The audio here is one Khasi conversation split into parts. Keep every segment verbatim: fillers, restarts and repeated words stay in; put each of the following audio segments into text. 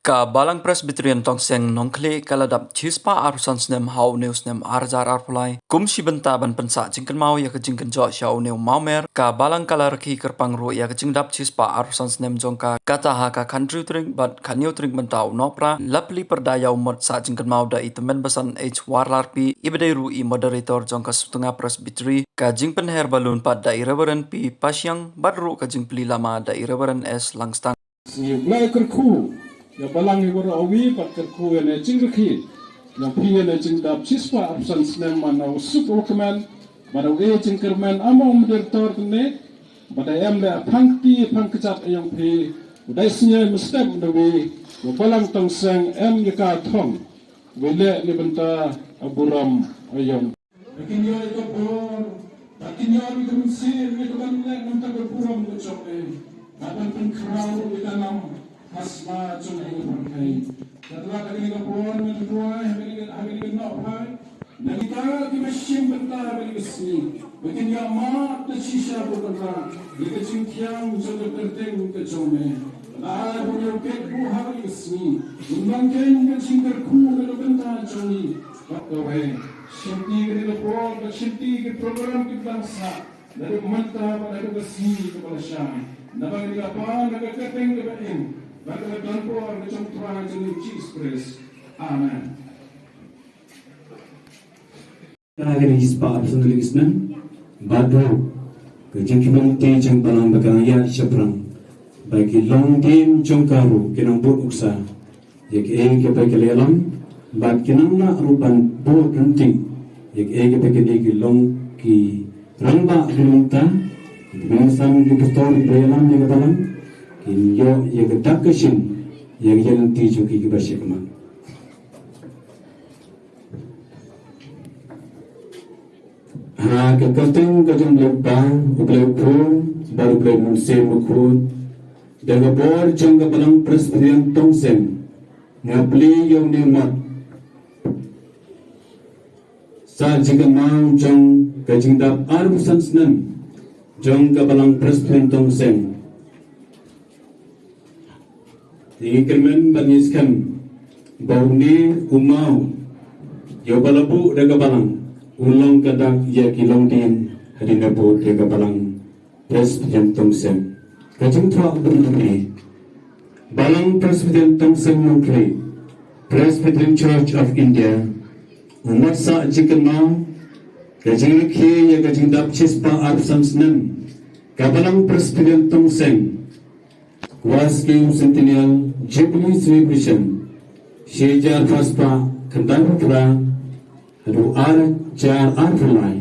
Ka Balang Presbyterian Tongseng Nongkhlieh ka la dap shispah arphew san snem ha une u snem ar hajar arphew lai. Kum shi bynta ban pynsah jingkynmaw ïa ka jingkynjoh sha une u mawmer, ka Balang ka la rakhe kyrpang ruh ïa ka jingdap shispah arphew san snem jong ka, kata ha ka khathynriew tarik bad khathynñiew tarik mynta u Nohprah, la plie pyrda ïa u mot sah jingkynmaw da i Tymmen Basan H Warlarpi, i ba dei ruh i moderator jong ka Sutnga Presbytery, ka jingpynher balloon pat da i Reverend P Pashiang, bad ruh ka jingplie lama da i Reverend S Langstang. Sngi U Blei kyrkhu ïa balang hi baroh wi, bad kyrkhu ïa ne jingrakhe ïa phi ïa ne jingdap shispah arphew san snem man u suk u kmen, bad u e jingkyrmen amo um dir tor ne, bad em le phang kti phang kjat ïong phi, u dei sngi mynstep da wi, u balang Tongseng em ïa ka thong, wi le ni bynta aburam ïong. Ba kin ïoh ïa ka bor, ba kin ïoh ïa ka mynsiem, ïa ka ban leh namar ka burom ka jong me. Ba ban pynkhraw ïa ka nam ha sla jong ka pyrthei. Ka tla ka kane ka bor, nga duwai ha kane ka, ha kane ka Nohprah, na kita kiba shim bynta ha kane ka sngi, ba kin ïa mad da shisha bor bynta ïa ka jingthiang jong ka kyrteng ka jong me. Ba ban ïa peit buh ha kane ka sngi, un long kein ka jingkyrkhu na ka bynta jong ngi. Bad kawei, shimti kane ka por, bad shimti ki program kiba dang sah, naduh mynta bad naduh ka sngi kaba la shai. Naba ngi la pan da ka kyrteng kaba im bad kaba don bor ka jong U Trai jong ngi Jisu Khrist. Amen. Ka la ka dei shispah arphew san tylli ki snem bad ruh ka jingkhmih lynti jong balang ba ka nang ïaid shaphrang, ba ki longdien jong ka ruh ki nang bud nuksa ïa kiei kiba ki la ïalam, bad ki nang lah ruh ban bud ryntih ïa kiei kiba kine ki long ki rangbah ki longta. Ki tymmen basan, ki pastor kiba ïalam ïa ka balang kin ïoh ïa ka dak ka shin ïa ka jingïaid lynti jong ki kiba shakmat. Ha ka kyrteng ka jong U Blei Kpa, U Blei Khun, bad U Blei Mynsiem Bakhuid, da ka bor jong ka Balang Presbyterian Tongseng, nga plie ïa une u mot sah jingkynmaw jong ka jingdap arphew san snem jong ka Balang Presbyterian Tongseng. Ngi kyrmen bad ngi skhem ba une u maw ïa uba la buh da ka balang un long ka dak ïa ki longdien hadien ba buh da ka Balang Presbyterian Tongseng. Ka jingthoh ba ngi, Balang Presbyterian Tongseng Nongkhlieh, Presbyterian Church of India, u mot sah jingkynmaw ka jingrakhe ïa ka jingdap shispah arphew san snem ka Balang Presbyterian Tongseng, Kwah Scheme Centennial Jubilee Celebration, shi hajar phra spah khyndai phew phra haduh ar hajar arphew lai.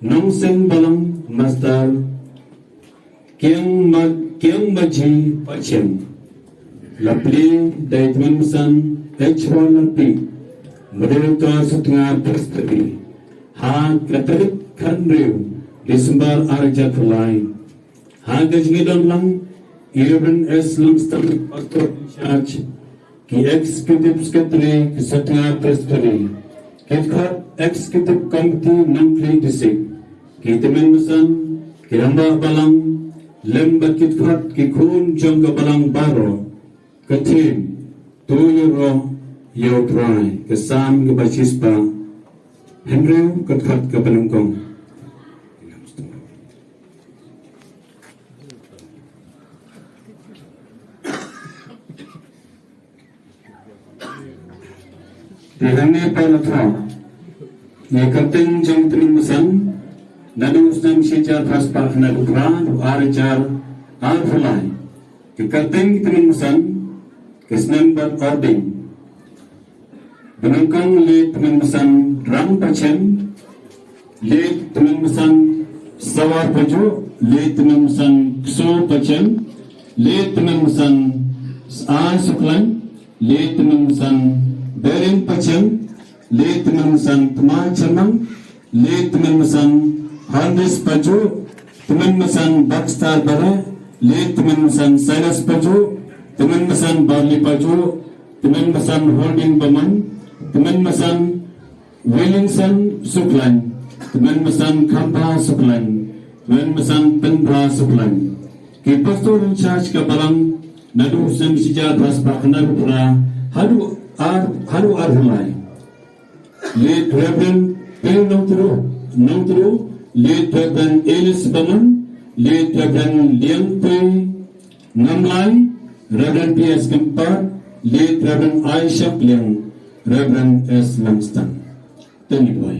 Nongseng Balang Master Kiang Ma, Kiang Maji Pachem. La plie da i Tymmen Basan H Warlarpi, Moderator Sutnga Presbytery, ha ka tarik khathynriew December ar hajar arphew lai. Ha ka jingïadon lang i Reverend S Langstang, Pastor in charge, ki Executive Secretary ki Sutnga Presbytery, ki dkhot Executive Committee Nongkhlieh District, ki Tymmen Basan, ki rangbah balang, lem bad ki dkhot ki khun jong ka balang baroh. Ka theme, To Ïaroh ïa U Trai, ka Salm kaba shispah hynriew, ka dkhot kaba nyngkong. Te hangne pat la thoh ïa ka kyrteng jong i Tymmen Basan, naduh u snem shi hajar phra spah khyndai phew phra haduh ar hajar arphew lai. Ka kyrteng i Tymmen Basan, ka snem bad ording. Ba nyngkong, Late Tymmen Basan Rang Pachem, Late Tymmen Basan Sawar Pajuh, Late Tymmen Basan Kso Pachem, Late Tymmen Basan Sa Suklain, Late Tymmen Basan Bering Pachem, Late Tymmen Basan Tma Chamang, Late Tymmen Basan Handes Pajuh, Tymmen Basan Baxter Bareh, Late Tymmen Basan Silas Pajuh, Tymmen Basan Barley Pajuh, Tymmen Basan Holding Bamon, Tymmen Basan Williamson Suklain, Tymmen Basan Khambha Suklain, Tymmen Basan Pynbha Suklain. Ki Pastor in charge ka balang Naduh u snem shi hajar phra spah khyndai phew phra haduh ar, haduh arphew lai. Late Reverend Phil Nongtru, Nongtru, Late Reverend Elis Bamon, Late Reverend Liang Pei Ngamlai, Reverend P S Kempat, Late Reverend Aishak Liang, Reverend S Langston. Tony Boy.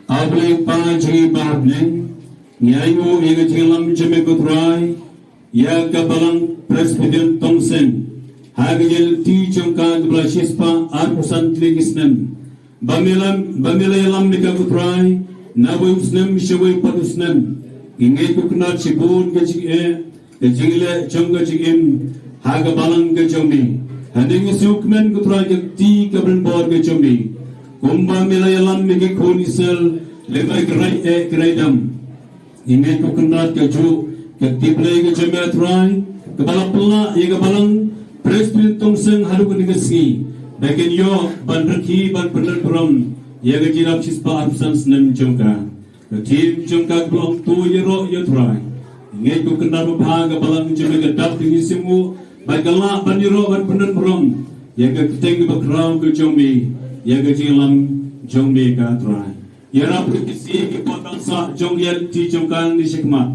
A Blei Pa jong ngi ba ha bneng, ngi ainguh ïa ka jingïalam jong me ko Trai ïa ka balang Presbyterian Tongseng ha ka jingïalam jong ka kaba la shispah arphew san tylli ki snem. Ba me la, ba me la ïalam ïa ka ko Trai na wei u snem sha wei pat u snem. Ngi ngeit ko Kynrad shibun ka jingeh, ka jingleh jong ka jingim ha ka balang ka jong me. Hangne ngi sngewkmen ko Trai ka kti kaba donbor ka jong me. Kumba me la ïalam ïa ki khun Israel lyngba ki rai eh ki rai dam. Ngi ngeit ko Kynrad kajuh ka kti Blei ka jong me Trai kaba la pynlah ïa ka balang Presbyterian Tongseng haduh kane ka sngi ba kin ïoh ban rakhe ban pyndon burom ïa ka jingïarap shispah arphew san snem jong ka. Ka kti jong ka kaba la ong to ïaroh ïa Trai. Ngi ngeit ko Kynrad babha ka balang jong me ka dap da ki jingïasngewbha ba ka lah ban ïaroh ban pyndon burom ïa ka kyrteng kaba khraw ka jong me, ïa ka jingïalam jong me ka Trai. Ïarap ïa ki sngi ki por ba sah jong ïa ka kti jong ka hangne shakhmat.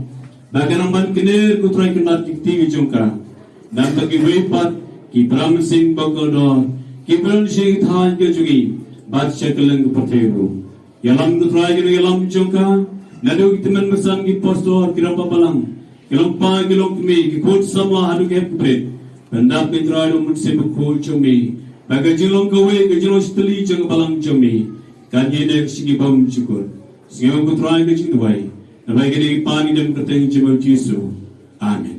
Ba kan nang ban kner ko Trai Kynrad ki kti ki jong ka. Namar ba kiwei pat ki para mynsiem ba kordor ki pynlong sha ki thaiñ ka jong ngi bad sha kylleng ka pyrthei ruh. Ïalam ko Trai ki nongïalam jong ka, naduh ki tymmen basan ki pastor ki rangbah balang, ki longpa ki longkmie, ki khun samla haduh ki hep ki bret. Pyndap ko Trai da u Mynsiem Bakhuid jong me ba ka jinglong kawei ka jinglong shi tylli jong ka balang jong me kan ïaineh sha ki bymjukut. Sngew ko Trai ka jingduwai. Namar kine ki pan ngi don ha ka kyrteng jong u Jisu. Amen.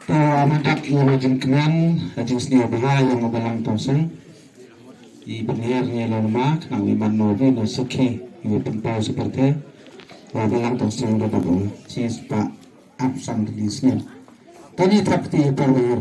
To mynta ki la jingkmen, la jingsniew bha ïa nga Balang Tongseng. I bynhiar ngi la ma khnang i man novi na sakhi i pynpaw sa pyrthei. Wa Balang Tongseng da dabo. Shi spah arphew san tylli snem. Tani thap ti parwer.